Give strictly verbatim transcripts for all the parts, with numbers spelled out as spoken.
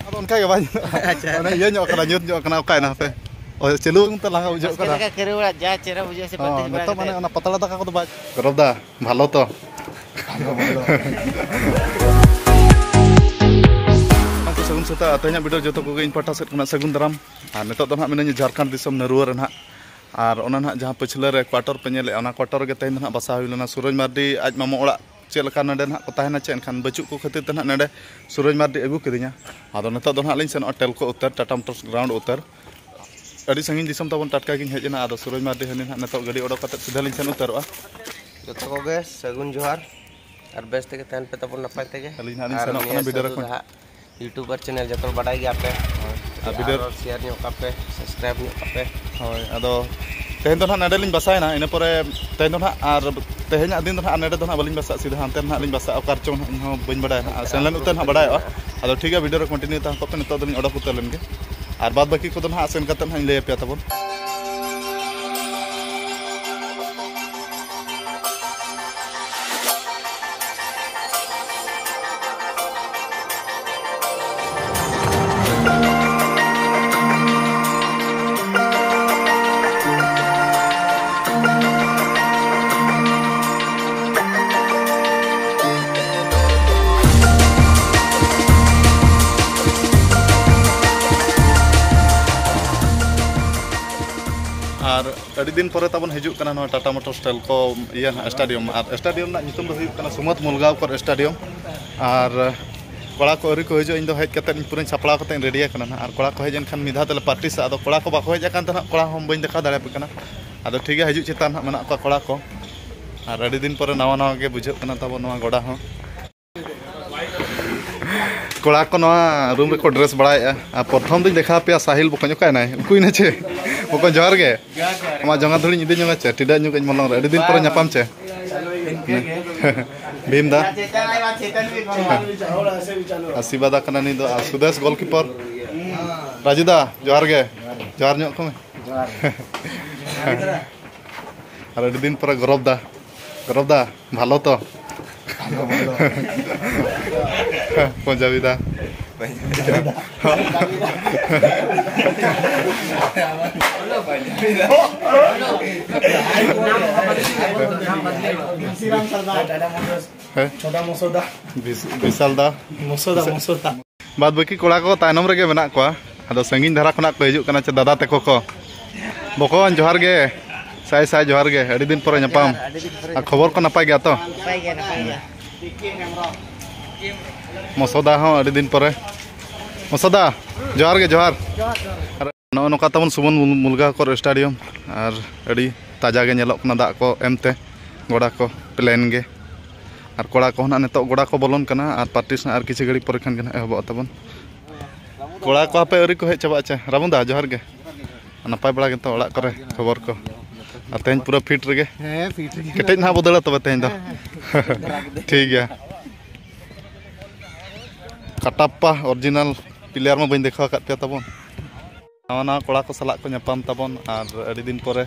ᱟᱫᱚ ᱚᱱᱠᱟ ᱜᱮ ᱵᱟᱝ ᱧᱮᱞᱚᱜᱼᱟ᱾ ᱟᱪᱪᱷᱟ᱾ ᱚᱱᱮ ᱤᱭᱟᱹ ᱧᱚᱜ ᱠᱟᱱᱟ, ᱧᱩᱛ ᱧᱚᱜ ᱠᱟᱱᱟ, ᱚᱠᱟᱭᱮᱱᱟ ᱦᱟᱯᱮ? ᱚ, ᱪᱟᱹᱞᱩ ᱛᱮ ᱞᱟᱸᱜᱟ ᱵᱩᱡᱷᱟᱹᱜ ᱵᱟᱥᱠᱮ ᱠᱟᱱᱟ᱾ ᱫᱟᱠᱟ ᱠᱷᱟᱹᱨᱟᱹ ᱚᱲᱟᱜ ᱡᱟ ᱪᱮᱦᱨᱟ ᱵᱩᱡᱷᱟᱹᱜᱼᱟ ᱥᱮ ᱦᱚᱸ, ᱯᱟᱹᱛᱤ ᱵᱟᱲᱟ ᱱᱤᱛᱚᱜ ᱢᱟᱱᱮ ᱠᱟᱛᱮ᱾ ᱚᱱᱟ ᱯᱟᱛᱲᱟ ᱫᱟᱠᱟ ᱠᱚᱫᱚ ᱵᱟᱭ ᱜᱚᱨᱚᱵ ᱫᱟ, ᱵᱷᱟᱞᱚ ᱛᱚ? ᱥᱟᱹᱜᱩᱱ ᱥᱮᱛᱟᱜ, ᱛᱮᱦᱮᱧᱟᱜ video ᱡᱚᱛᱚ ᱠᱚᱜᱮ ᱤᱧ ᱯᱟᱦᱴᱟ ᱥᱮᱫ ᱠᱷᱚᱱᱟᱜ ᱥᱟᱹᱜᱩᱱ ᱫᱟᱨᱟᱢ᱾ ᱟᱨ ᱱᱤᱛᱚᱜ ᱫᱚ ᱱᱟᱦᱟᱜ ᱢᱤᱱᱟᱹᱧᱟ ᱡᱷᱟᱲᱠᱷᱚᱸᱰ ᱫᱤᱥᱚᱢ ᱱᱟᱹᱨᱩᱣᱟ ᱨᱮ ᱱᱟᱦᱟᱜ᱾ ᱟᱨ ᱚᱱᱟ ᱱᱟᱦᱟᱜ ᱡᱟᱦᱟᱸ ᱯᱟᱹᱪᱷᱞᱟᱹ ᱨᱮ quarter ᱯᱮ ᱧᱮᱞᱮᱫᱼᱟ, ᱚᱱᱟ quarter ᱨᱮᱜᱮ ᱛᱮᱦᱮᱧ ᱫᱚ ᱱᱟᱦᱟᱜ ᱵᱟᱥᱟ ᱦᱩᱭ ᱞᱮᱱᱟ᱾ ᱥᱩᱨᱚᱡᱽ ᱢᱟᱨᱰᱤ ᱟᱡ ᱢᱟᱢᱚ ᱚᱲᱟᱜ ᱪᱮᱫ ᱞᱮᱠᱟ ᱱᱚᱰᱮ ᱱᱟᱦᱟᱜ ᱠᱚ ᱛᱟᱦᱮᱱᱟ, ᱪᱮᱫ ᱮᱱᱠᱷᱟᱱ ᱵᱟᱹᱪᱩᱜ ᱠᱚ ᱠᱷᱟᱹᱛᱤᱨ ᱛᱮ ᱱᱟᱦᱟᱜ ᱱᱚᱰᱮ ᱥᱩᱨᱚᱡᱽ ᱢᱟᱨᱰᱤ ᱟᱹᱜᱩ ᱠᱤᱫᱤᱧᱟ᱾ ᱟᱫᱚ ᱱᱤᱛᱚᱜ ᱫᱚ ᱱᱟᱦᱟᱜ ᱞᱤᱧ ᱥᱮᱱᱚᱜᱼᱟ ᱴᱮᱞᱠᱳ ᱩᱛᱟᱹᱨ, ᱴᱟᱴᱟ ᱢᱳᱴᱚᱨᱥ ground ᱩᱛᱟᱹᱨ᱾ ᱟᱹᱰᱤ ᱥᱟᱺᱜᱤᱧ ᱫᱤᱥᱚᱢ ᱛᱟᱵᱚᱱ, ᱴᱟᱴᱠᱟ ᱜᱤᱧ ᱦᱮᱡ ᱮᱱᱟ᱾ ᱟᱫᱚ ᱥᱩᱨᱚᱡᱽ ᱢᱟᱨᱰᱤ ᱦᱟᱹᱱᱤ ᱱᱟᱦᱟᱜ ᱱᱤᱛᱚᱜ ᱜᱟᱹᱰᱤ ᱚᱰᱚᱠ ᱠᱟᱛᱮᱫ ᱥᱤᱫᱷᱟᱹ ᱞᱤᱧ ᱥᱮᱱ ᱩᱛᱟᱹᱨᱚᱜᱼᱟ᱾ ᱡᱚᱛᱚ ᱠᱚᱜᱮ ᱥᱟᱹᱜᱩᱱ ᱡᱚᱦᱟᱨ, ᱟᱨ ᱵᱮᱥ ᱛᱮᱜᱮ ᱛᱟᱦᱮᱱ ᱯᱮ ᱛᱟᱵᱚᱱ, ᱱᱟᱯᱟᱭ ᱛᱮᱜᱮ᱾ ᱟᱹᱞᱤᱧ ᱱᱟᱦᱟᱜ ᱞᱤᱧ ᱟᱨ ᱥᱮᱱᱚᱜ ᱱᱤᱭᱟᱹ ᱠᱟᱱᱟ ᱵᱤᱰᱟᱹᱨ ᱥᱟᱹᱫᱷᱩ ᱠᱷᱚᱱ᱾ ᱫᱚ ᱦᱟᱸᱜ YouTube ᱟᱨ channel ᱡᱚᱛᱚ ᱦᱚᱲ ᱵᱟᱰᱟᱭ ᱜᱮᱭᱟ ᱯᱮ᱾ ᱦᱳᱭ᱾ ᱟᱨ ᱵᱤᱰᱟᱹᱨ ᱟᱨ share ᱧᱚᱜ ᱠᱟᱜ ᱯᱮ, subscribe ᱧᱚᱜ ᱠᱟᱜ ᱯᱮ᱾ ᱦᱳᱭ, ᱟᱫᱚ ᱛᱮᱦᱮᱧ ᱫᱚ ᱱᱟᱦᱟᱜ ᱱᱚᱰᱮ ᱞᱤᱧ ᱵᱟᱥᱟᱭᱮᱱᱟ, ᱤᱱᱟᱹ ᱯᱚᱨᱮ ᱛᱮᱦᱮᱧ ᱫᱚ ᱱᱟᱦᱟᱜ ᱟᱨ ᱛᱮᱦᱮᱧᱟᱜ ᱫᱤᱱ ᱫᱚ ᱱᱟᱦᱟᱜ ᱱᱚᱰᱮ ᱫᱚ ᱱᱟᱦᱟᱜ ᱵᱟᱹᱞᱤᱧ ᱵᱟᱥᱟᱜᱼᱟ, ᱥᱤᱫᱷᱟᱹ ᱦᱟᱱᱛᱮ ᱱᱟᱦᱟᱜ ᱞᱤᱧ ᱵᱟᱥᱟᱜᱼᱟ, ᱚᱠᱟ ᱨᱮᱪᱚᱝ ᱱᱟᱦᱟᱜ ᱤᱧ ᱦᱚᱸ ᱵᱟᱹᱧ ᱵᱟᱰᱟᱭᱟ ᱱᱟᱦᱟᱜ, ᱟᱨ ᱥᱮᱱ ᱞᱮᱱ ᱩᱛᱟᱹᱨ ᱱᱟᱦᱟᱜ ᱵᱟᱰᱟᱭᱚᱜᱼᱟ᱾ ᱟᱫᱚ ᱴᱷᱤᱠ ᱜᱮᱭᱟ, video ᱨᱮ continue ᱛᱟᱦᱮᱸ ᱠᱚᱜ ᱯᱮ, ᱱᱤᱛᱚᱜ ᱫᱚᱞᱤᱧ ᱚᱰᱚᱠ ᱩᱛᱟᱹᱨ ᱞᱮᱱ ᱜᱮ, ᱟᱨ ᱵᱟᱫ ᱵᱟᱹᱠᱤ ᱠᱚᱫᱚ ᱱᱟᱦᱟᱜ ᱥᱮᱱ ᱠᱟᱛᱮᱫ ᱱᱟᱦᱟᱜ ᱤᱧ ᱞᱟᱹᱭ ᱟᱯᱮᱭᱟ ᱛᱟᱵᱚᱱ᱾ ᱟᱨ ᱟᱹᱰᱤ ᱫᱤᱱ ᱯᱚᱨᱮ ᱛᱟᱵᱚᱱ ᱦᱤᱡᱩᱜ ᱠᱟᱱᱟ ᱱᱚᱣᱟ ᱴᱟᱴᱟ ᱢᱳᱴᱚᱨᱥ ᱴᱮᱞᱠᱳ ᱤᱭᱟᱹ ᱱᱟᱦᱟᱜ stadium, ᱟᱨ stadium ᱨᱮᱱᱟᱜ ᱧᱩᱛᱩᱢ ᱫᱚ ᱦᱩᱭᱩᱜ ᱠᱟᱱᱟ ᱥᱩᱢᱚᱛ ᱢᱩᱞᱜᱟᱣᱠᱚᱨ stadium᱾ ᱟᱨ ᱠᱚᱲᱟ ᱠᱚ ᱟᱹᱣᱨᱤ ᱠᱚ ᱦᱤᱡᱩᱜᱼᱟ, ᱤᱧ ᱫᱚ ᱦᱮᱡ ᱠᱟᱛᱮᱫ ᱤᱧ ᱯᱩᱨᱟᱹᱧ ᱥᱟᱯᱲᱟᱣ ᱠᱟᱛᱮᱫ ᱤᱧ ready ᱟᱠᱟᱱᱟ ᱱᱟᱦᱟᱜ, ᱟᱨ ᱠᱚᱲᱟ ᱠᱚ ᱦᱮᱡ ᱮᱱᱠᱷᱟᱱ ᱢᱤᱫ ᱫᱷᱟᱣ ᱛᱮᱞᱮ practice ᱟ᱾ ᱟᱫᱚ ᱠᱚᱲᱟ ᱠᱚ ᱵᱟᱠᱚ ᱦᱮᱡ ᱟᱠᱟᱱ ᱛᱮ ᱱᱟᱦᱟᱜ ᱠᱚᱲᱟ ᱦᱚᱸ ᱵᱟᱹᱧ ᱫᱮᱠᱷᱟᱣ ᱫᱟᱲᱮᱭᱟᱯᱮ ᱠᱟᱱᱟ᱾ ᱟᱫᱚ ᱴᱷᱤᱠ ᱜᱮᱭᱟ, ᱦᱤᱡᱩᱜ ᱪᱮᱛᱟᱱ ᱱᱟᱦᱟᱜ ᱢᱮᱱᱟᱜ ᱠᱚᱣᱟ ᱠᱚᱲᱟ ᱠᱚ, ᱟᱨ ᱟᱹᱰᱤ ᱫᱤᱱ ᱯᱚᱨᱮ ᱱᱟᱣᱟ ᱱᱟᱣᱟ ᱜᱮ ᱵᱩᱡᱷᱟᱹᱜ ᱠᱟᱱᱟ ᱛᱟᱵᱚ ᱱᱚᱣᱟ ᱜᱚᱰᱟ ᱦᱚᱸ᱾ ᱠᱚᱲᱟ ᱠᱚ ᱱᱚᱣᱟ room ᱨᱮᱠᱚ dress ᱵᱟᱲᱟᱭᱮᱫᱼᱟ᱾ ᱟᱨ ᱯᱨᱚᱛᱷᱚᱢ ᱫᱚᱧ ᱫᱮᱠᱷᱟᱣ ᱟᱯᱮᱭᱟ ᱥᱟᱦᱤᱞ ᱵᱚᱠᱚᱧ, ᱚᱠᱟᱭᱮᱱᱟᱭ? ᱩᱠᱩᱭᱮᱱᱟ ᱪᱮ? ᱵᱚᱠᱚᱧ ᱡᱚᱦᱟᱨ ᱜᱮ᱾ ᱟᱢᱟᱜ ᱡᱚᱝᱜᱟ ᱫᱷᱩᱲᱤᱧ ᱤᱫᱤ ᱧᱚᱜᱟ ᱪᱮ? ᱴᱤᱰᱟᱹᱜ ᱧᱚᱜ ᱤᱧ ᱢᱚᱞᱚᱝ ᱨᱮ᱾ ᱟᱹᱰᱤ ᱫᱤᱱ ᱯᱚᱨᱮ ᱧᱟᱯᱟᱢ ᱪᱮ? ᱵᱷᱤᱢ ᱫᱟ᱾ ᱟᱥᱤᱵᱟᱫᱟ ᱠᱟᱱᱟ ᱱᱩᱭ ᱫᱚ, ᱟᱨ ᱥᱩᱫᱮᱥ goalkeeper᱾ ᱨᱟᱡᱩ ᱫᱟ, ᱡᱚᱦᱟᱨ ᱜᱮ᱾ ᱡᱚᱦᱟᱨ ᱧᱚᱜ ᱠᱚᱢᱮ᱾ ᱟᱨ ᱟᱹᱰᱤ ᱫᱤᱱ ᱯᱚᱨᱮ ᱜᱚᱨᱚᱵ ᱫᱟ᱾ ᱜᱚᱨᱚᱵ ᱫᱟ, ᱵᱷᱟᱞᱚ ᱛᱚ? ᱯᱚᱧᱡᱟᱵᱤ ᱫᱟ᱾ ᱦᱮᱸ? ᱪᱷᱳᱴᱟ ᱢᱚᱥᱚᱫᱟ᱾ ᱵᱤᱥ-, ᱵᱤᱥᱟᱞ ᱫᱟ᱾ ᱢᱚᱥᱚᱫᱟ, ᱢᱚᱥᱚᱫᱟ᱾ ᱵᱟᱫ ᱵᱟᱹᱠᱤ ᱠᱚᱲᱟ ᱠᱚ ᱛᱟᱭᱱᱚᱢ ᱨᱮᱜᱮ ᱢᱮᱱᱟᱜ ᱠᱚᱣᱟ᱾ ᱟᱫᱚ ᱥᱟᱺᱜᱤᱧ ᱫᱷᱟᱨᱟ ᱠᱷᱚᱱᱟᱜ ᱠᱚ ᱦᱤᱡᱩᱜ ᱠᱟᱱᱟ ᱪᱮ ᱫᱟᱫᱟ ᱛᱟᱠᱚ ᱠᱚ᱾ ᱵᱚᱠᱚᱧ, ᱡᱚᱦᱟᱨ ᱜᱮ᱾ ᱥᱟᱭ ᱥᱟᱭ ᱡᱚᱦᱟᱨ ᱜᱮ᱾ ᱟᱹᱰᱤ ᱫᱤᱱ ᱯᱚᱨᱮ ᱧᱟᱯᱟᱢ᱾ ᱟᱨ ᱠᱷᱚᱵᱚᱨ ᱠᱚ ᱱᱟᱯᱟᱭ ᱜᱮᱭᱟ ᱛᱚ? ᱱᱟᱯᱟᱭ ᱜᱮ, ᱱᱟᱯᱟᱭ ᱜᱮ᱾ ᱢᱚᱥᱚᱫᱟ ᱦᱚᱸ ᱟᱹᱰᱤ ᱫᱤᱱ ᱯᱚᱨᱮ᱾ ᱢᱚᱥᱚᱫᱟ, ᱡᱚᱦᱟᱨ ᱜᱮ, ᱡᱚᱦᱟᱨ᱾ ᱟᱨ ᱱᱚᱜᱼᱚ ᱱᱚᱝᱠᱟ ᱛᱟᱵᱚᱱ ᱥᱩᱢᱚᱱ ᱢᱩᱞ-, ᱢᱩᱞᱜᱟ ᱠᱚᱨ ᱥᱴᱮᱰᱤᱭᱟᱢ᱾ ᱟᱨ ᱟᱹᱰᱤ ᱛᱟᱡᱟ ᱜᱮ ᱧᱮᱞᱚᱜ ᱠᱟᱱᱟ ᱫᱟᱜ ᱠᱚ ᱮᱢᱛᱮ᱾ ᱜᱚᱰᱟ ᱠᱚ ᱯᱞᱮᱱ ᱜᱮ᱾ ᱟᱨ ᱠᱚᱲᱟ ᱠᱚᱦᱚᱸ ᱱᱟᱜ ᱱᱤᱛᱚᱜ ᱜᱚᱰᱟ ᱠᱚ ᱵᱚᱞᱚᱱ ᱠᱟᱱᱟ ᱟᱨ ᱯᱨᱮᱠᱴᱤᱥ ᱱᱟᱜ ᱟᱨ ᱠᱤᱪᱷᱩ ᱜᱷᱟᱹᱲᱤᱡ ᱯᱚᱨᱮ ᱠᱷᱟᱱ ᱜᱮ ᱱᱟᱜ ᱮᱦᱚᱵᱚᱜ ᱛᱟᱵᱚᱱ᱾ ᱠᱚᱲᱟ ᱠᱚ ᱦᱟᱯᱮ ᱟᱹᱣᱨᱤ ᱠᱚ ᱦᱮᱡ ᱪᱟᱵᱟᱜᱼᱟ ᱪᱮ? ᱨᱟᱵᱚᱱ ᱫᱟ, ᱡᱚᱦᱟᱨ ᱜᱮ᱾ ᱱᱟᱯᱟᱭ ᱵᱟᱲᱟ ᱜᱮᱛᱚ ᱚᱲᱟᱜ ᱠᱚᱨᱮ ᱠᱷᱚᱵᱚᱨ ᱠᱚ? ᱟᱨ ᱛᱮᱦᱮᱧ ᱯᱩᱨᱟᱹ ᱯᱷᱤᱴ ᱨᱮᱜᱮ? ᱦᱮᱸ, ᱯᱷᱤᱴ ᱨᱮᱜᱮ᱾ ᱠᱮᱴᱮᱡ ᱱᱟᱦᱟᱜ ᱵᱚ ᱫᱟᱹᱲᱟ ᱛᱚᱵᱮ ᱛᱮᱦᱮᱧ ᱫᱚ᱾ ᱦᱮᱸ, ᱦᱮᱸ᱾ ᱴᱷᱤᱠ ᱜᱮᱭᱟ᱾ ᱠᱟᱴᱟᱯᱯᱟ ᱚᱨᱤᱡᱤᱱᱟᱞ ᱯᱞᱮᱭᱟᱨ ᱢᱟ ᱵᱟᱹᱧ ᱫᱮᱠᱷᱟᱣ ᱟᱠᱟᱫ ᱯᱮᱭᱟ ᱛᱟᱵᱚᱱ᱾ ᱱᱟᱣᱟ ᱱᱟᱣᱟ ᱠᱚᱲᱟ ᱠᱚ ᱥᱟᱞᱟᱜ ᱠᱚ ᱧᱟᱯᱟᱢ ᱛᱟᱵᱚᱱ ᱟᱨ ᱟᱹᱰᱤ ᱫᱤᱱ ᱯᱚᱨᱮ᱾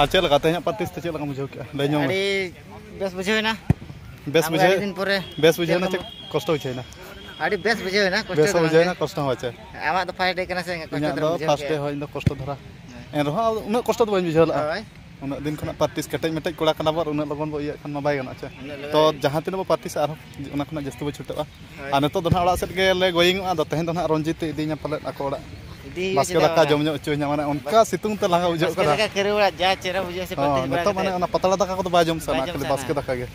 ᱟᱨ ᱪᱮᱫ ᱞᱮᱠᱟ ᱛᱮᱦᱮᱧᱟᱜ ᱯᱨᱮᱠᱴᱤᱥ ᱛᱮ ᱪᱮᱫ ᱞᱮᱠᱟᱢ ᱵᱩᱡᱷᱟᱹᱣ ᱠᱮᱫᱼᱟ? ᱞᱟᱹᱭ ᱧᱚᱜ ᱢᱮ᱾ ᱟᱹᱰᱤ ᱵᱮᱥ ᱵᱩᱡᱷᱟᱹᱣ ᱮᱱᱟ᱾ ᱵᱮᱥ ᱟᱢ ᱜᱮ ᱵᱩᱡᱷᱟᱹᱣ ᱟᱹᱰᱤ ᱫᱤᱱ ᱯᱚᱨᱮ ᱵᱮᱥ ᱵᱩᱡᱷᱟᱹᱣ ᱮᱱᱟ ᱪᱮᱫ ᱞᱮᱠᱟᱢ ᱪᱮ ᱠᱚᱥᱴᱚ ᱵᱩᱡᱷᱟᱹᱣ ᱮᱱᱟ? ᱟᱹᱰᱤ ᱵᱮᱥ ᱵᱩᱡᱷᱟᱹᱣ ᱮᱱᱟ, ᱠᱚᱥᱴᱚ ᱵᱮᱥ ᱫᱚ ᱦᱚᱸ ᱵᱟᱝ ᱵᱩᱡᱷᱟᱹᱣ ᱜᱮ᱾ ᱮᱱᱟ, ᱠᱚᱥᱴᱚ ᱦᱚᱸ ᱵᱟᱝ ᱪᱮ᱾ ᱟᱢᱟᱜ ᱫᱚ ᱯᱷᱟᱥᱴ ᱰᱮ ᱠᱟᱱᱟ ᱥᱮ? ᱠᱚᱥᱴᱚ ᱤᱧᱟᱹᱜ ᱫᱷᱟᱨᱟᱢ ᱫᱚ ᱵᱩᱡᱷᱟᱹᱣ ᱯᱷᱟᱥᱴ ᱠᱮᱜᱼᱟ? ᱰᱮ ᱦᱚᱸ, ᱤᱧ ᱫᱚ ᱠᱚᱥᱴᱚ ᱫᱷᱟᱨᱟ᱾ ᱦᱮᱸ᱾ ᱮᱱ ᱨᱮᱦᱚᱸ ᱩᱱᱟᱹᱜ ᱠᱚᱥᱴᱚ ᱫᱚ ᱵᱟᱹᱧ ᱵᱩᱡᱷᱟᱹᱣ ᱞᱮᱫᱼᱟ᱾ ᱦᱳᱭ᱾ ᱩᱱᱟᱹᱜ ᱫᱤᱱ ᱠᱷᱚᱱᱟᱜ ᱯᱨᱮᱠᱴᱤᱥ ᱠᱮᱴᱮᱡ ᱢᱮᱴᱮᱡ ᱠᱚᱲᱟ ᱠᱟᱱᱟ ᱵᱚᱱ, ᱩᱱᱟᱹᱜ ᱞᱚᱜᱚᱱ ᱵᱚ ᱤᱭᱟᱹᱜ ᱠᱷᱟᱱ ᱢᱟ ᱵᱟᱭ ᱜᱟᱱᱚᱜᱼᱟ ᱪᱮ᱾ ᱩᱱᱟᱹᱜ ᱞᱚᱜᱚᱱ ᱛᱚ ᱵᱟᱭ ᱡᱟᱦᱟᱸ ᱛᱤᱱᱟᱹᱜ ᱵᱚ ᱯᱨᱮᱠᱴᱤᱥᱟ ᱟᱨᱦᱚᱸ ᱚᱱᱟ ᱠᱷᱚᱱᱟᱜ ᱡᱟᱹᱥᱛᱤ ᱵᱚ ᱪᱷᱩᱴᱟᱹᱜᱼᱟ᱾ ᱦᱳᱭ᱾ ᱟᱨ ᱱᱤᱛᱚᱜ ᱫᱚ ᱱᱟᱦᱟᱜ ᱚᱲᱟᱜ ᱥᱮᱫ ᱜᱮᱞᱮ ᱜᱳᱭᱤᱝᱚᱜᱼᱟ, ᱟᱫᱚ ᱛᱮᱦᱮᱧ ᱫᱚ ᱱᱟᱦᱟᱜ ᱨᱚᱧᱡᱤᱛ ᱮ ᱤᱫᱤᱧᱟ ᱯᱟᱞᱮᱫ ᱟᱠᱚ ᱚᱲᱟᱜ᱾ ᱤᱫᱤ ᱦᱩᱭᱩᱜᱼᱟ, ᱵᱟᱥᱠᱮ ᱪᱮᱫᱟᱜ ᱫᱟᱠᱟ ᱵᱟᱝᱟ? ᱡᱚᱢ ᱧᱚᱜ ᱦᱚᱪᱚᱧᱟ, ᱢᱟᱱᱮ ᱚᱱᱠᱟ ᱥᱤᱛᱩᱝ ᱛᱮ ᱞᱟᱸᱜᱟ ᱵᱩᱡᱷᱟᱹᱜ ᱵᱟᱥᱠᱮ ᱠᱟᱱᱟ᱾ ᱫᱟᱠᱟ ᱠᱷᱟᱹᱨᱟᱹ ᱚᱲᱟᱜ ᱡᱟ ᱪᱮᱦᱨᱟ ᱵᱩᱡᱷᱟᱹᱜᱼᱟ ᱥᱮ ᱦᱚᱸ, ᱯᱨᱮᱠᱴᱤᱥ ᱵᱟᱲᱟ ᱱᱤᱛᱚᱜ ᱢᱟᱱᱮ ᱠᱟᱛᱮ᱾ ᱚᱱᱟ ᱯᱟᱛᱲᱟ ᱫᱟᱠᱟ ᱠᱚᱫᱚ ᱵᱟᱭ ᱡᱚᱢ ᱵᱟᱭ ᱥᱟᱱᱟ, ᱡᱚᱢ ᱠᱷᱟᱹᱞᱤ ᱥᱟᱱᱟ᱾ ᱵᱟᱥᱠᱮ ᱫᱟᱠᱟ ᱜᱮ᱾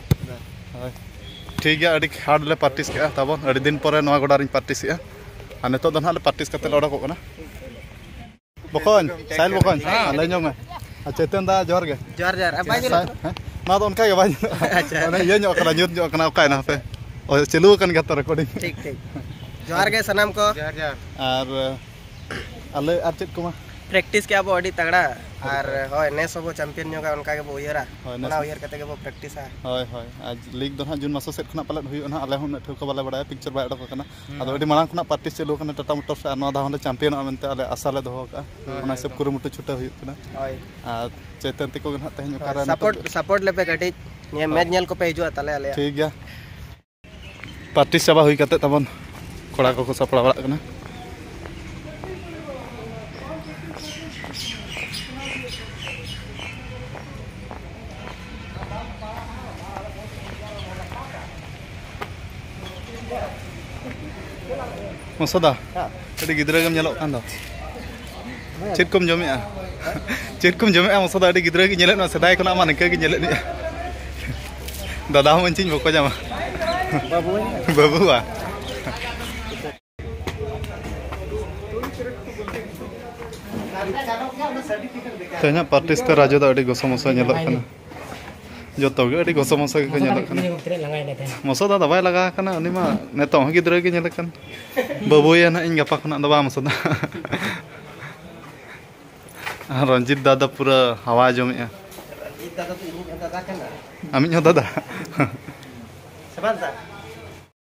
ᱦᱳᱭ᱾ ᱴᱷᱤᱠ ᱜᱮᱭᱟ, ᱟᱹᱰᱤ ᱦᱟᱨᱰ ᱞᱮ ᱯᱨᱮᱠᱴᱤᱥ ᱠᱮᱜᱼᱟ, ᱛᱟᱵᱚᱱ ᱟᱹᱰᱤ ᱫᱤᱱ ᱯᱚᱨᱮ ᱱᱚᱣᱟ ᱜᱚᱰᱟ ᱨᱤᱧ ᱯᱨᱮᱠᱴᱤᱥ ᱮᱜᱼᱟ᱾ ᱟᱨ ᱱᱤᱛᱚᱜ ᱫᱚ ᱱᱟᱦᱟᱜ ᱞᱮ ᱯᱨᱮᱠᱴᱤᱥ ᱠᱟᱛᱮ ᱞᱮ ᱚᱰᱚᱠᱚᱜ ᱠᱟᱱᱟ᱾ ᱵᱚᱠᱚᱧ, ᱥᱟᱭᱤᱞ ᱵᱚᱠᱚᱧ, ᱦᱮᱸ᱾ ᱞᱟᱹᱭ ᱧᱚᱜ ᱢᱮ᱾ ᱟᱨ ᱪᱮᱛᱚᱱ ᱫᱟ, ᱡᱚᱦᱟᱨ ᱜᱮ᱾ ᱡᱚᱦᱟᱨ, ᱡᱚᱦᱟᱨ᱾ ᱟᱨ ᱵᱟᱭ ᱧᱮᱞᱚᱜ ᱥᱟᱭ-, ᱦᱮᱸ? ᱱᱚᱣᱟ ᱫᱚ ᱚᱱᱠᱟ ᱜᱮ ᱵᱟᱭ ᱧᱮᱞᱚᱜᱼᱟ᱾ ᱟᱪᱪᱷᱟ᱾ ᱚᱱᱮ ᱤᱭᱟᱹ ᱧᱚᱜ ᱠᱟᱱᱟ, ᱧᱩᱛ ᱧᱚᱜ ᱠᱟᱱᱟ, ᱚᱠᱟᱭᱮᱱᱟ ᱦᱟᱯᱮ? ᱚ, ᱪᱟᱹᱞᱩ ᱟᱠᱟᱱ ᱜᱮᱭᱟ ᱛᱚ ᱨᱮᱠᱚᱨᱰᱤᱝ᱾ ᱴᱷᱤᱠ, ᱴᱷᱤᱠ᱾ ᱡᱚᱦᱟᱨ ᱜᱮ ᱥᱟᱱᱟᱢ ᱠᱚ᱾ ᱡᱚᱦᱟᱨ, ᱡᱚᱦᱟᱨ᱾ ᱟᱨ, ᱟᱞᱮ ᱟᱨ ᱪᱮᱫ ᱠᱚ ᱢᱟ? ᱯᱨᱮᱠᱴᱤᱥ ᱠᱮᱜᱼᱟ ᱵᱚ ᱟᱹᱰᱤ ᱛᱟᱜᱲᱟ᱾ ᱟᱨ ᱦᱳᱭ, ᱱᱮᱥ ᱦᱚᱸᱵᱚ ᱪᱟᱢᱯᱤᱭᱟᱱ ᱧᱚᱜᱟ, ᱚᱱᱠᱟ ᱜᱮᱵᱚ ᱩᱭᱦᱟᱹᱨᱟ᱾ ᱦᱳᱭ, ᱱᱮᱥ ᱚᱱᱟ ᱦᱚᱸ᱾ ᱩᱭᱦᱟᱹᱨ ᱠᱟᱛᱮ ᱜᱮᱵᱚ ᱯᱨᱮᱠᱴᱤᱥᱟ᱾ ᱦᱳᱭ, ᱦᱳᱭ᱾ ᱟᱨ ᱞᱤᱜᱽ ᱫᱚ ᱱᱟᱦᱟᱜ ᱡᱩᱱ ᱢᱟᱥ ᱥᱮᱫ ᱠᱷᱚᱱᱟᱜ ᱯᱟᱞᱮᱫ ᱦᱩᱭᱩᱜᱼᱟ ᱱᱟᱦᱟᱜ, ᱟᱞᱮ ᱦᱚᱸ ᱩᱱᱟᱹᱜ ᱴᱷᱟᱹᱣᱠᱟᱹ ᱵᱟᱞᱮ ᱵᱟᱲᱟᱭᱟ, ᱯᱤᱠᱪᱟᱨ ᱵᱟᱭ ᱚᱰᱚᱠ ᱟᱠᱟᱱᱟ᱾ ᱦᱩᱸ᱾ ᱟᱫᱚ ᱟᱹᱰᱤ ᱢᱟᱲᱟᱝ ᱠᱷᱚᱱᱟᱜ ᱯᱨᱮᱠᱴᱤᱥ ᱪᱟᱹᱞᱩ ᱟᱠᱟᱱᱟ ᱴᱟᱴᱟ ᱢᱳᱴᱚᱨᱥ ᱨᱮ, ᱟᱨ ᱱᱚᱣᱟ ᱫᱷᱟᱣ ᱦᱚᱸᱞᱮ ᱪᱟᱢᱯᱤᱭᱟᱱᱚᱜᱼᱟ ᱢᱮᱱᱛᱮ ᱟᱞᱮ ᱟᱥᱟ ᱞᱮ ᱫᱚᱦᱚ ᱟᱠᱟᱫᱼᱟ᱾ ᱦᱳᱭ, ᱚᱱᱟ ᱦᱤᱥᱟᱹᱵ ᱦᱳᱭ᱾ ᱠᱩᱨᱩᱢᱩᱴᱩ ᱪᱷᱩᱴᱟᱹᱣ ᱦᱩᱭᱩᱜ ᱠᱟᱱᱟ᱾ ᱦᱳᱭ᱾ ᱟᱨ ᱪᱮᱛᱚᱱ ᱛᱟᱠᱚ ᱜᱮ ᱱᱟᱦᱟᱜ ᱛᱮᱦᱮᱧ ᱚᱠᱟᱨᱮ ᱦᱳᱭ, ᱥᱟᱯᱳᱨᱴ, ᱱᱤᱛᱚᱜ ᱥᱟᱯᱳᱨᱴ ᱞᱮᱯᱮ ᱠᱟᱹᱴᱤᱡ᱾ ᱱᱤᱭᱟᱹ ᱦᱳᱭ᱾ ᱢᱮᱪ ᱧᱮᱞ ᱠᱚᱯᱮ ᱦᱤᱡᱩᱜᱼᱟ ᱛᱟᱞᱮ ᱟᱞᱮᱭᱟᱜ᱾ ᱴᱷᱤᱠ ᱜᱮᱭᱟ᱾ ᱯᱨᱮᱠᱴᱤᱥ ᱪᱟᱵᱟ ᱦᱩᱭ ᱠᱟᱛᱮ ᱛᱟᱵᱚᱱ ᱠᱚᱲᱟ ᱠᱚᱠᱚ ᱥᱟᱯᱲᱟᱣ ᱵᱟᱲᱟᱜ ᱠᱟᱱᱟ᱾ ᱢᱚᱥᱚᱫᱟ, ᱦᱮᱸ᱾ ᱟᱹᱰᱤ ᱜᱤᱫᱽᱨᱟᱹ ᱜᱮᱢ ᱧᱮᱞᱚᱜ ᱠᱟᱱ ᱫᱚ᱾ ᱪᱮᱫ ᱠᱚᱢ ᱡᱚᱢᱮᱜᱼᱟ? ᱪᱮᱫ ᱠᱚᱢ ᱡᱚᱢᱮᱜᱼᱟ ᱢᱚᱥᱚᱫᱟ? ᱟᱹᱰᱤ ᱜᱤᱫᱽᱨᱟᱹ ᱜᱮ ᱧᱮᱞᱮᱫ ᱢᱮᱭᱟ, ᱥᱮᱫᱟᱭ ᱠᱷᱚᱱᱟᱜ ᱢᱟ ᱱᱤᱝᱠᱟᱹ ᱜᱮ ᱧᱮᱞᱮᱫ ᱢᱮᱭᱟ᱾ ᱫᱟᱫᱟ ᱦᱚᱸ ᱢᱟᱹᱧ ᱪᱤᱧ ᱵᱚᱠᱚ ᱧᱟᱢᱟ᱾ ᱵᱟᱹᱵᱩᱣᱟ᱾ ᱛᱮᱦᱮᱧᱟᱜ ᱯᱨᱮᱠᱴᱤᱥ ᱛᱮ ᱨᱟᱡᱩ ᱫᱚ ᱟᱹᱰᱤ ᱜᱚᱥᱚ ᱢᱚᱥᱚ ᱧᱮᱞᱚᱜ ᱠᱟᱱᱟ᱾ ᱡᱚᱛᱚ ᱜᱮ ᱟᱹᱰᱤ ᱜᱚᱥᱚ ᱢᱚᱥᱚ ᱜᱮᱠᱚ ᱧᱮᱞᱚᱜ ᱠᱟᱱᱟ᱾ ᱢᱚᱥᱚ ᱫᱚ ᱟᱫᱚ ᱵᱟᱭ ᱞᱟᱜᱟ ᱟᱠᱟᱱᱟ, ᱩᱱᱤ ᱢᱟ ᱱᱤᱛᱚᱜ ᱦᱚᱸ ᱜᱤᱫᱽᱨᱟᱹ ᱜᱮ ᱧᱮᱞᱮ ᱠᱟᱱ᱾ ᱵᱟᱹᱵᱩᱭᱟ ᱱᱟᱦᱟᱜ ᱤᱧ ᱜᱟᱯᱟ ᱠᱷᱚᱱᱟᱜ ᱫᱚ, ᱵᱟᱝ ᱢᱚᱥᱚ ᱫᱚ᱾ ᱟᱨ ᱨᱚᱧᱡᱤᱛ ᱫᱟ ᱫᱚ ᱯᱩᱨᱟᱹ ᱦᱟᱣᱟ ᱡᱚᱢᱮᱜᱼᱟ᱾ ᱨᱚᱧᱡᱤᱛ ᱫᱟ ᱫᱚ ᱤᱧᱤᱡ ᱦᱚᱸ ᱫᱟᱫᱟ ᱠᱟᱱᱟ᱾ ᱟᱢᱤᱡ ᱦᱚᱸ ᱫᱟᱫᱟ? ᱥᱮ ᱵᱟᱝ ᱫᱟ?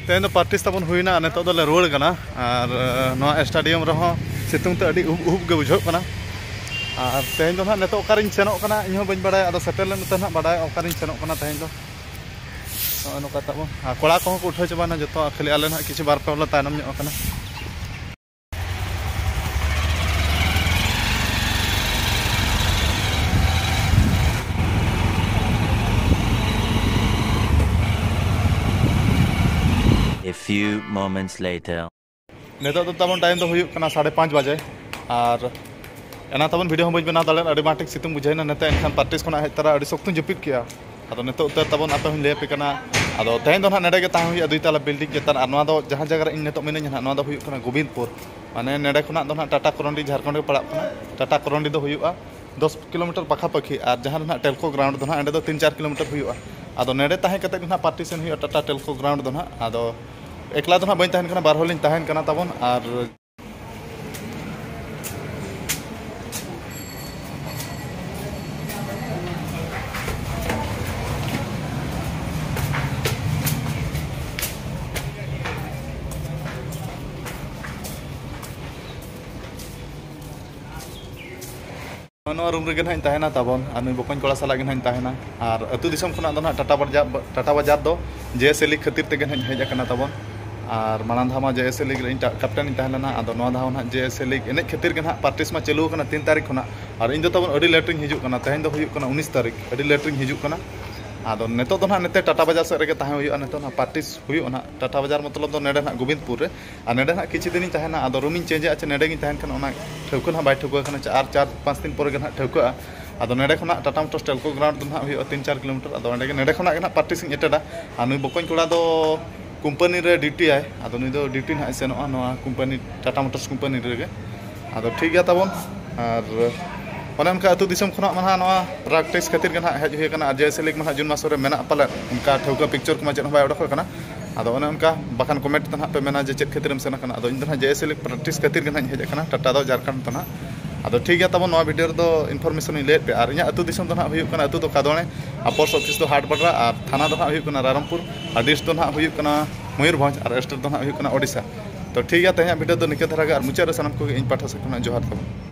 ᱛᱮᱦᱮᱧ ᱫᱚ ᱯᱨᱮᱠᱴᱤᱥ ᱛᱟᱵᱚᱱ ᱦᱩᱭᱱᱟ, ᱱᱤᱛᱚᱜ ᱫᱚᱞᱮ ᱨᱩᱣᱟᱹᱲ ᱠᱟᱱᱟ᱾ ᱟᱨ, ᱮ, ᱱᱚᱣᱟ ᱥᱴᱮᱰᱤᱭᱟᱢ ᱨᱮᱦᱚᱸ ᱥᱤᱛᱩᱝ ᱛᱮ ᱟᱹᱰᱤ ᱩᱵ ᱩᱵ ᱜᱮ ᱵᱩᱡᱷᱟᱹᱜ ᱠᱟᱱᱟ᱾ ᱟᱨ ᱛᱮᱦᱮᱧ ᱫᱚ ᱱᱟᱦᱟᱜ ᱱᱤᱛᱚᱜ ᱚᱠᱟᱨᱤᱧ ᱥᱮᱱᱚᱜ ᱠᱟᱱᱟ, ᱤᱧ ᱦᱚᱸ ᱵᱟᱹᱧ ᱵᱟᱲᱟᱭᱟ᱾ ᱟᱫᱚ ᱥᱮᱴᱮᱨ ᱞᱮᱱ ᱠᱟᱛᱮ ᱱᱟᱦᱟᱜ ᱵᱟᱰᱟᱭ ᱚᱠᱟᱨᱤᱧ ᱥᱮᱱᱚᱜ ᱠᱟᱱᱟ ᱛᱮᱦᱮᱧ ᱫᱚ᱾ ᱱᱚᱜᱼᱚᱭ ᱱᱚᱝᱠᱟ ᱛᱟᱵᱚᱱ, ᱟᱨ ᱠᱚᱲᱟ ᱠᱚᱦᱚᱸ ᱠᱚ ᱩᱴᱷᱟᱹᱣ ᱪᱟᱵᱟᱭᱮᱱᱟ ᱡᱚᱛᱚ, ᱠᱷᱟᱹᱞᱤ ᱟᱞᱮ ᱱᱟᱦᱟᱜ ᱠᱤᱪᱷᱩ ᱵᱟᱨ ᱯᱮ ᱦᱚᱲ ᱞᱮ ᱛᱟᱭᱱᱚᱢ ᱧᱚᱜ ᱟᱠᱟᱱᱟ᱾ A few moments later. ᱱᱤᱛᱚᱜ ᱫᱚ ᱛᱟᱵᱚᱱ ᱴᱟᱭᱤᱢ ᱫᱚ ᱦᱩᱭᱩᱜ ᱠᱟᱱᱟ ᱥᱟᱲᱮ ᱯᱟᱸᱪ ᱵᱟᱡᱮ᱾ ᱟᱨ ᱮᱱᱟ ᱛᱟᱵᱚᱱ ᱵᱷᱤᱰᱤᱭᱳ ᱦᱚᱸ ᱵᱟᱹᱧ ᱵᱮᱱᱟᱣ ᱫᱟᱲᱮᱭᱟᱜᱼᱟ, ᱟᱹᱰᱤ ᱢᱟᱨᱟᱝ ᱴᱷᱤᱠ ᱥᱤᱛᱩᱝ ᱵᱩᱡᱷᱟᱹᱣ ᱮᱱᱟ᱾ ᱱᱚᱛᱮ ᱮᱱᱠᱷᱟᱱ ᱯᱨᱮᱠᱴᱤᱥ ᱠᱷᱚᱱᱟᱜ ᱦᱮᱡ ᱛᱚᱨᱟ ᱟᱹᱰᱤ ᱥᱚᱠᱛᱚᱧ ᱡᱟᱹᱯᱤᱫ ᱠᱮᱜᱼᱟ᱾ ᱟᱫᱚ ᱱᱤᱛᱚᱜ ᱩᱛᱟᱹᱨ ᱛᱟᱵᱚᱱ ᱟᱯᱮ ᱦᱚᱸᱧ ᱞᱟᱹᱭ ᱟᱯᱮ ᱠᱟᱱᱟ᱾ ᱟᱫᱚ ᱛᱮᱦᱮᱧ ᱫᱚ ᱱᱟᱦᱟᱜ ᱱᱚᱰᱮ ᱜᱮ ᱛᱟᱦᱮᱸ ᱦᱩᱭᱩᱜᱼᱟ, ᱫᱩᱭ ᱛᱟᱞᱟ ᱵᱤᱞᱰᱤᱝ ᱪᱮᱛᱟᱱ᱾ ᱟᱨ ᱱᱚᱣᱟ ᱫᱚ ᱡᱟᱦᱟᱸ ᱡᱟᱭᱜᱟ ᱨᱮ ᱤᱧ ᱱᱤᱛᱚᱜ ᱢᱤᱱᱟᱹᱧᱟ ᱱᱟᱦᱟᱜ, ᱱᱚᱣᱟ ᱫᱚ ᱦᱩᱭᱩᱜ ᱠᱟᱱᱟ ᱜᱳᱵᱤᱱᱫᱽᱯᱩᱨ᱾ ᱢᱟᱱᱮ ᱱᱚᱰᱮ ᱠᱷᱚᱱᱟᱜ ᱫᱚ ᱱᱟᱦᱟᱜ ᱴᱟᱴᱟ ᱠᱚᱨᱚᱱᱰᱤ ᱡᱷᱟᱲᱠᱷᱚᱸᱰ ᱜᱮ ᱯᱟᱲᱟᱜ ᱠᱟᱱᱟ᱾ ᱴᱟᱴᱟ ᱠᱚᱨᱚᱱᱰᱤ ᱫᱚ ᱦᱩᱭᱩᱜᱼᱟ ᱫᱚᱥ ᱠᱤᱞᱳᱢᱤᱴᱟᱨ ᱯᱟᱠᱷᱟᱯᱟᱹᱠᱷᱤ᱾ ᱟᱨ ᱡᱟᱦᱟᱸ ᱨᱮ ᱱᱟᱦᱟᱜ ᱴᱮᱞᱠᱳ ᱜᱨᱟᱣᱩᱱᱰ ᱫᱚ ᱱᱟᱦᱟᱜ ᱚᱸᱰᱮ ᱫᱚ ᱛᱤᱱ ᱪᱟᱨ ᱠᱤᱞᱳᱢᱤᱴᱟᱨ ᱦᱩᱭᱩᱜᱼᱟ᱾ ᱟᱫᱚ ᱱᱚᱰᱮ ᱛᱟᱦᱮᱸ ᱠᱟᱛᱮᱫ ᱜᱮ ᱱᱟᱦᱟᱜ ᱯᱨᱮᱠᱴᱤᱥ ᱦᱩᱭᱩᱜᱼᱟ ᱴᱟᱴᱟ ᱴᱮᱞᱠᱳ ᱜᱨᱟᱣᱩᱱᱰ ᱫᱚ ᱱᱟᱦᱟᱜ᱾ ᱟᱫᱚ ᱮᱠᱞᱟ ᱫᱚ ᱱᱟᱦᱟᱜ ᱵᱟᱹᱧ ᱛᱟᱦᱮᱱ ᱠᱟᱱᱟ, ᱵᱟᱨ ᱦᱚᱲ ᱞᱤᱧ ᱛᱟᱦᱮᱱ ᱠᱟᱱᱟ ᱛᱟᱵᱚᱱ᱾ ᱟᱨ ᱱᱚᱣᱟ ᱨᱩᱢ ᱨᱮᱜᱮ ᱱᱟᱦᱟᱜ ᱤᱧ ᱛᱟᱦᱮᱱᱟ ᱛᱟᱵᱚᱱ, ᱟᱨ ᱱᱩᱭ ᱵᱚᱠᱚᱧ ᱠᱚᱲᱟ ᱥᱟᱞᱟᱜ ᱜᱮ ᱱᱟᱦᱟᱜ ᱤᱧ ᱛᱟᱦᱮᱱᱟ᱾ ᱟᱨ ᱟᱹᱛᱩ ᱫᱤᱥᱚᱢ ᱠᱷᱚᱱᱟᱜ ᱫᱚ ᱱᱟᱦᱟᱜ ᱴᱟᱴᱟ ᱵᱟᱡᱟᱨ, ᱴᱟᱴᱟ ᱵᱟᱡᱟᱨ ᱫᱚ ᱡᱮ ᱮᱥ ᱮ ᱞᱤᱜᱽ ᱠᱷᱟᱹᱛᱤᱨ ᱛᱮᱜᱮ ᱱᱟᱦᱟᱜ ᱤᱧ ᱦᱮᱡ ᱟᱠᱟᱱᱟ ᱛᱟᱵᱚᱱ᱾ ᱟᱨ ᱢᱟᱲᱟᱝ ᱫᱷᱟᱣ ᱢᱟ ᱡᱮ ᱮᱥ ᱮ ᱞᱤᱜᱽ ᱨᱮ ᱤᱧ ᱴᱟ-, ᱠᱮᱯᱴᱮᱱ ᱤᱧ ᱛᱟᱦᱮᱸ ᱞᱮᱱᱟ᱾ ᱟᱫᱚ ᱱᱚᱣᱟ ᱫᱷᱟᱣ ᱱᱟᱦᱟᱜ ᱡᱮ ᱮᱥ ᱮ ᱞᱤᱜᱽ ᱮᱱᱮᱡ ᱠᱷᱟᱹᱛᱤᱨ ᱜᱮ ᱱᱟᱦᱟᱜ ᱯᱨᱮᱠᱴᱤᱥ ᱢᱟ ᱪᱟᱹᱞᱩ ᱟᱠᱟᱱᱟ ᱛᱤᱱ ᱛᱟᱹᱨᱤᱠᱷ ᱠᱷᱚᱱᱟᱜ᱾ ᱟᱨ ᱤᱧ ᱫᱚ ᱛᱟᱵᱚᱱ ᱟᱹᱰᱤ ᱞᱮᱴ ᱨᱤᱧ ᱦᱤᱡᱩᱜ ᱠᱟᱱᱟ, ᱛᱮᱦᱮᱧ ᱫᱚ ᱦᱩᱭᱩᱜ ᱠᱟᱱᱟ ᱩᱱᱤᱥ ᱛᱟᱹᱨᱤᱠᱷ, ᱟᱹᱰᱤ ᱞᱮᱴ ᱨᱤᱧ ᱦᱤᱡᱩᱜ ᱠᱟᱱᱟ᱾ ᱟᱫᱚ ᱱᱤᱛᱚᱜ ᱫᱚ ᱱᱟᱦᱟᱜ ᱱᱚᱛᱮ ᱴᱟᱴᱟ ᱵᱟᱡᱟᱨ ᱥᱮᱫ ᱨᱮᱜᱮ ᱛᱟᱦᱮᱸ ᱦᱩᱭᱩᱜᱼᱟ, ᱱᱤᱛᱚᱜ ᱱᱟᱦᱟᱜ ᱯᱨᱮᱠᱴᱤᱥ ᱦᱩᱭᱩᱜᱼᱟ ᱱᱟᱦᱟᱜ ᱴᱟᱴᱟ ᱵᱟᱡᱟᱨ, ᱢᱚᱛᱞᱚᱵ ᱫᱚ ᱱᱚᱰᱮ ᱱᱟᱦᱟᱜ ᱜᱳᱵᱤᱱᱫᱽᱯᱩᱨ ᱨᱮ᱾ ᱟᱨ ᱱᱚᱰᱮ ᱱᱟᱦᱟᱜ ᱠᱤᱪᱷᱩ ᱫᱤᱱᱤᱧ ᱛᱟᱦᱮᱱᱟ, ᱟᱫᱚ ᱨᱩᱢᱤᱧ ᱪᱮᱧᱡᱮᱜᱼᱟ, ᱪᱮ ᱱᱚᱰᱮ ᱜᱤᱧ ᱛᱟᱦᱮᱱ ᱠᱷᱟᱱ ᱚᱱᱟ ᱴᱷᱟᱹᱣᱠᱟᱹ ᱱᱟᱦᱟᱜ ᱵᱟᱭ ᱴᱷᱟᱹᱣᱠᱟᱹ ᱠᱟᱱᱟ, ᱪᱮ ᱟᱨ ᱪᱟᱨ ᱯᱟᱸᱪ ᱫᱤᱱ ᱯᱚᱨᱮ ᱜᱮ ᱱᱟᱦᱟᱜ ᱴᱷᱟᱹᱣᱠᱟᱹᱜᱼᱟ᱾ ᱟᱫᱚ ᱱᱚᱰᱮ ᱠᱷᱚᱱᱟᱜ ᱴᱟᱴᱟ ᱢᱳᱴᱚᱨᱥ ᱴᱮᱞᱠᱳ ᱜᱨᱟᱣᱩᱱᱰ ᱫᱚ ᱱᱟᱦᱟᱜ ᱦᱩᱭᱩᱜᱼᱟ ᱛᱤᱱ ᱪᱟᱨ ᱠᱤᱞᱳᱢᱤᱴᱟᱨ᱾ ᱟᱫᱚ ᱚᱸᱰᱮ ᱜᱮ, ᱱᱚᱰᱮ ᱠᱷᱚᱱᱟᱜ ᱜᱮ ᱱᱟᱦᱟᱜ ᱯᱨᱮᱠᱴᱤᱥ ᱤᱧ ᱮᱴᱮᱱᱰᱟ᱾ ᱟᱨ ᱱᱩᱭ ᱵᱚᱠᱚᱧ ᱠᱚᱲᱟ ᱫᱚ ᱠᱳᱢᱯᱟᱱᱤ ᱨᱮ ᱰᱤᱭᱩᱴᱤᱭᱟᱭ, ᱟᱫᱚ ᱱᱩᱭ ᱫᱚ ᱰᱤᱭᱩᱴᱤ ᱱᱟᱦᱟᱜ ᱮ ᱥᱮᱱᱚᱜᱼᱟ ᱱᱚᱣᱟ ᱠᱳᱢᱯᱟᱱᱤ, ᱴᱟᱴᱟ ᱢᱳᱴᱚᱨᱥ ᱠᱳᱢᱯᱟᱱᱤ ᱨᱮᱜᱮ᱾ ᱟᱫᱚ ᱴᱷᱤᱠ ᱜᱮᱭᱟ ᱛᱟᱵᱚᱱ᱾ ᱟᱨ ᱚᱱᱮ ᱚᱱᱠᱟ ᱟᱹᱛᱩ ᱫᱤᱥᱚᱢ ᱠᱷᱚᱱᱟᱜ ᱢᱟ ᱱᱟᱦᱟᱜ ᱱᱚᱣᱟ ᱯᱨᱮᱠᱴᱤᱥ ᱠᱷᱟᱹᱛᱤᱨ ᱜᱮ ᱱᱟᱦᱟᱜ ᱦᱮᱡ ᱦᱩᱭ ᱟᱠᱟᱱᱟ᱾ ᱟᱨ ᱡᱮ ᱮᱥ ᱮ ᱞᱤᱜᱽ ᱢᱟ ᱱᱟᱦᱟᱜ ᱡᱩᱱ ᱢᱟᱥ ᱨᱮ ᱢᱮᱱᱟᱜ ᱯᱟᱞᱮᱫ, ᱚᱱᱠᱟ ᱴᱷᱟᱹᱣᱠᱟᱹ ᱯᱤᱠᱪᱚᱨ ᱠᱚᱢᱟ ᱪᱮᱫ ᱦᱚᱸ ᱵᱟᱭ ᱚᱰᱚᱠ ᱟᱠᱟᱱᱟ᱾ ᱟᱫᱚ ᱚᱱᱮ ᱚᱱᱠᱟ ᱵᱟᱠᱷᱟᱱ ᱠᱚᱢᱮᱱᱴ ᱛᱮ ᱱᱟᱦᱟᱜ ᱯᱮ ᱢᱮᱱᱟ ᱡᱮ ᱪᱮᱫ ᱠᱷᱟᱹᱛᱤᱨ ᱮᱢ ᱥᱮᱱ ᱟᱠᱟᱱᱟ᱾ ᱟᱫᱚ ᱤᱧ ᱫᱚ ᱱᱟᱦᱟᱜ ᱡᱮ ᱮᱥ ᱮ ᱞᱤᱜᱽ ᱯᱨᱮᱠᱴᱤᱥ ᱠᱷᱟᱹᱛᱤᱨ ᱜᱮ ᱱᱟᱦᱟᱜ ᱤᱧ ᱦᱮᱡ ᱟᱠᱟᱱᱟ ᱴᱟᱴᱟ ᱫᱚ, ᱡᱷᱟᱲᱠᱷᱚᱸᱰ ᱫᱚ ᱱᱟᱦᱟᱜ᱾ ᱟᱫᱚ ᱴᱷᱤᱠ ᱜᱮᱭᱟ ᱛᱟᱵᱚᱱ, ᱱᱚᱣᱟ ᱵᱷᱤᱰᱤᱭᱳ ᱨᱮᱫᱚ ᱤᱱᱯᱷᱚᱨᱢᱮᱥᱚᱱ ᱤᱧ ᱞᱟᱹᱭᱮᱫ ᱯᱮᱭᱟ᱾ ᱟᱨ ᱤᱧᱟᱹᱜ ᱟᱹᱛᱩ ᱫᱤᱥᱚᱢ ᱫᱚ ᱱᱟᱦᱟᱜ ᱦᱩᱭᱩᱜ ᱠᱟᱱᱟ ᱟᱹᱛᱩ ᱫᱚ ᱠᱟᱫᱚᱲᱮ, ᱟᱨ ᱯᱳᱥᱴ ᱚᱯᱷᱤᱥ ᱫᱚ ᱦᱟᱴᱵᱟᱰᱟ, ᱟᱨ ᱛᱷᱟᱱᱟ ᱫᱚ ᱱᱟᱦᱟᱜ ᱦᱩᱭᱩᱜ ᱠᱟᱱᱟ ᱨᱟᱭᱨᱚᱝᱯᱩᱨ, ᱟᱨ ᱰᱤᱥᱴ ᱫᱚ ᱱᱟᱦᱟᱜ ᱦᱩᱭᱩᱜ ᱠᱟᱱᱟ ᱢᱚᱭᱩᱨᱵᱷᱚᱸᱡᱽ, ᱟᱨ ᱥᱴᱮᱴ ᱫᱚ ᱱᱟᱦᱟᱜ ᱦᱩᱭᱩᱜ ᱠᱟᱱᱟ ᱳᱰᱤᱥᱟ᱾ ᱛᱚ ᱴᱷᱤᱠ ᱜᱮᱭᱟ, ᱛᱮᱦᱮᱧᱟᱜ ᱵᱷᱤᱰᱤᱭᱳ ᱫᱚ ᱱᱤᱠᱟᱹ ᱫᱷᱟᱨᱟ ᱜᱮ, ᱟᱨ ᱢᱩᱪᱟᱹᱫ ᱨᱮ ᱥᱟᱱᱟᱢ ᱠᱚᱜᱮ ᱤᱧ ᱯᱟᱦᱴᱟ ᱥᱮᱫ ᱠᱷᱚᱱᱟᱜ ᱡᱚᱦᱟᱨ ᱛᱟᱵᱚᱱ᱾